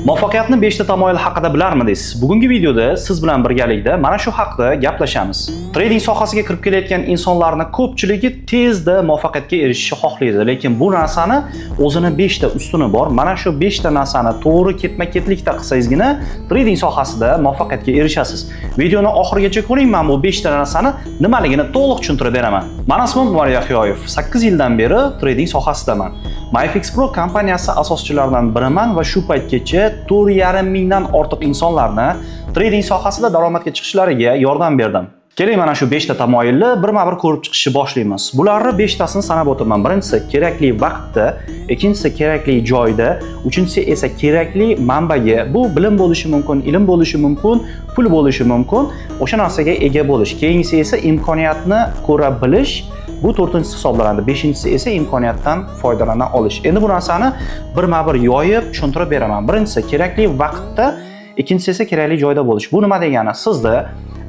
Muvaffaqiyatni 5 ta tamoyil haqida bilarmidingiz? Bugungi videoda siz bilan birgalikda mana shu haqda gaplashamiz. Trading sohasiga kirib kelayotgan insonlarning ko'pchiligi tezda muvaffaqiyatga erishishni xohlaydi, lekin bu narsani o'zini 5 ta ustuni bor. Mana shu 5 ta narsani to'g'ri ketma-ketlikda qilsangizgina trading sohasida muvaffaqiyatga erishasiz. Videoni oxirigacha ko'ring, men bu 5 ta narsani nimaligini to'liq tushuntirib beraman. Mani ismim Umar Yahyoyev. 8 yildan beri trading sohasidaman. MyFXPro kompaniyasi asoschilaridan biriman va shu paytgacha 4,5 mingdan ortiq insonlarni trading sohasida daromadga chiqishlariga yordam berdim. Keling, mana shu 5 ta tamoyilni birma-bir ko'rib chiqishni boshlaymiz. Bularni 5 tasini sanab o'taman. Birinchisi kerakli vaqtda, ikkinchisi kerakli joyda, uchinchisi esa kerakli manbaga. Bu bilim bo'lishi mumkin, ilm bo'lishi mumkin, pul bo'lishi mumkin. O'sha narsaga ega bo'lish. Keyingisi esa imkoniyatni ko'ra bilish. Bu to'rtinchisi hisoblanadi. Beshinchisi esa imkoniyatdan foydalana olish. Endi bu narsani birma-bir yoyib tushuntirib beraman. Birinchisi kerakli vaqtda, ikkinchisi esa kerakli joyda bo'lish. Bu nima degani? Sizda,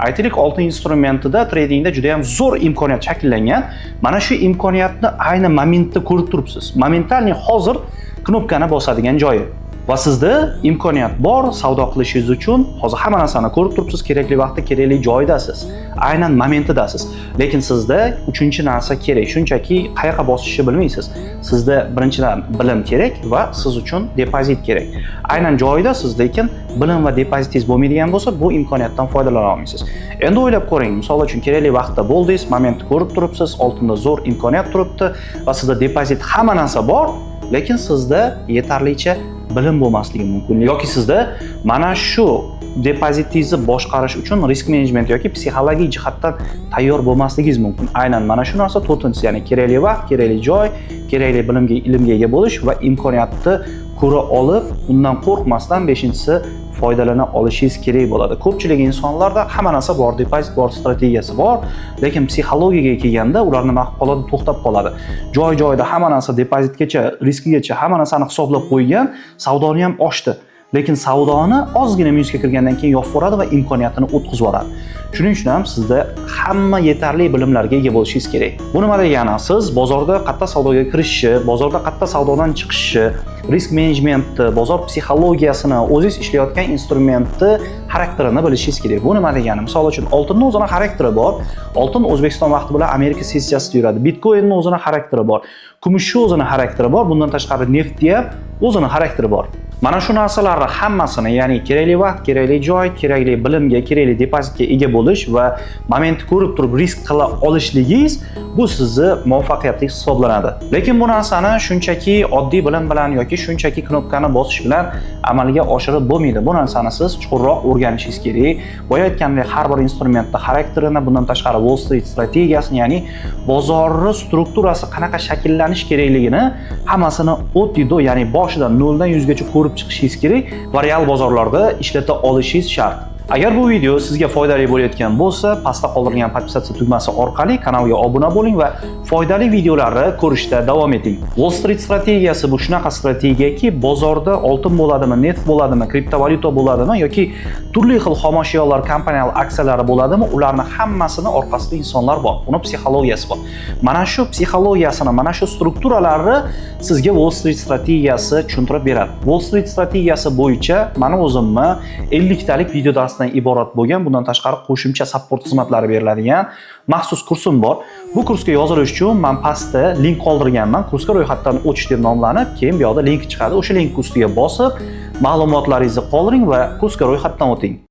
aytaylik, oltin instrumentida tradingda juda ham zo'r imkoniyat shakllangan. Mana shu imkoniyatni ayni momentda ko'rib turibsiz. Моментальный hozir knopkani bosadigan joyi. Va sizda imkoniyat bor savdo qilishingiz uchun. Hozir hamma narsani ko'rib turibsiz, kerakli vaqtda kerakli joydasiz. Aynan momentidasiz. Lekin sizda uchinchi narsa kerak. Shunchaki qayoqqa bosishni bilmaysiz. Sizda birinchidan bilim kerak va siz uchun depozit kerak. Aynan joyidasiz, lekin bilim va depozitingiz bo'lmaydigan bo'lsa, bu imkoniyatdan foydalana olmaysiz. Endi o'ylab ko'ring, misol uchun kerakli vaqtda bo'ldingiz, momentni ko'rib turibsiz, oltinda zo'r imkoniyat turibdi va sizda depozit, hamma narsa bor, lekin sizda yetarlicha bilim bo'lmasligi mumkin yoki sizda mana shu depozitingizni boshqarish uchun risk menejment yoki psixologik jihatdan tayyor bo'lmasligingiz mumkin. Aynan mana shu narsa to'rtinchisi, ya'ni kerakli vaqt, kerakli joy, kerakli bilimga, ilmga ega bo'lish va imkoniyatni ko'ra olib, undan qo'rqmasdan beshinchisi foydalana olishingiz kerak bo'ladi. Ko'pchilik insonlarda hamma narsa bor, depozit bor, strategiyasi bor, lekin psixologiyaga kelganda ular nima qilib qoladi? To'xtab qoladi. Joy-joyida hamma narsa, depozitgacha, riskigacha hamma narsani hisoblab qo'ygan, savdoni ham ochdi. Lekin savdoni ozgina minusga kirgandan keyin yopib yuboradi va imkoniyatini o'tkazib yuboradi. Shuning uchun ham sizda hamma yetarli bilimlarga ega bo'lishingiz kerak. Bu nima degani? Siz bozorda qayerda savdoga kirishni, bozorda qayerda savdodan chiqishni, risk menejmentni, bozor psixologiyasini, o'zingiz ishlayotgan instrumentni xarakterini bilishingiz kerak. Bu nima degani? Misol uchun, oltinni o'zini xarakteri bor. Oltin O'zbekiston vaqti bilan Amerika sessiyasida yuradi. Bitcoinni o'zini xarakteri bor. Kumushni o'zini xarakteri bor. Bundan tashqari neftni ham o'zini xarakteri bor. Mana shu narsalarni hammasini, ya'ni kerakli vaqt, kerakli joy, kerakli bilimga, kerakli depozitga ega bo'lish va momentni ko'rib turib risk qila olishligingiz, bu sizni muvaffaqiyatingiz hisoblanadi. Lekin bu narsani shunchaki oddiy bilim bilan yoki shunchaki knopkani bosish bilan amalga oshirib bo'lmaydi. Bu narsani siz chuqurroq o'rganishingiz kerak. Boya aytgandek, har bir instrumentni xarakterini, bundan tashqari Wall Street strategiyasini, ya'ni bozorni strukturasi qanaqa shakllanish kerakligini hammasini от и до, ya'ni boshidan 0 dan 100 gacha ko'rib chiqishingiz kerak va real bozorlarda ishlata olishingiz shart. Agar bu video sizga foydali bo'layotgan bo'lsa, pastda qoldirilgan подписаться tugmasi orqali kanalga obuna bo'ling va foydali videolarni ko'rishda davom eting. Wall Street strategiyasi bu shunaqa strategiyaki, bozorda oltin bo'ladimi, neft bo'ladimi, kriptovalyuta bo'ladimi yoki turli xil xomashyolar, kompaniyalar aksiyalari bo'ladimi, ularni hammasini orqasida insonlar bor. Uni psixologiyasi bor. Mana shu psixologiyasini, mana shu strukturalarni sizga Wall Street strategiyasi tushuntirib beradi. Wall Street strategiyasi bo'yicha mani o'zimni 50 talik video darsdan iborat bo'lgan, bundan tashqari qo'shimcha support xizmatlari beriladigan maxsus kursim bor. Bu kursga yozilish uchun men pastda link qoldirganman. Kursga ro'yxatdan o'tish deb nomlanib, keyin bu yoqda link chiqadi. O'sha link ustiga bosib, ma'lumotlaringizni qoldiring va kursga ro'yxatdan o'ting.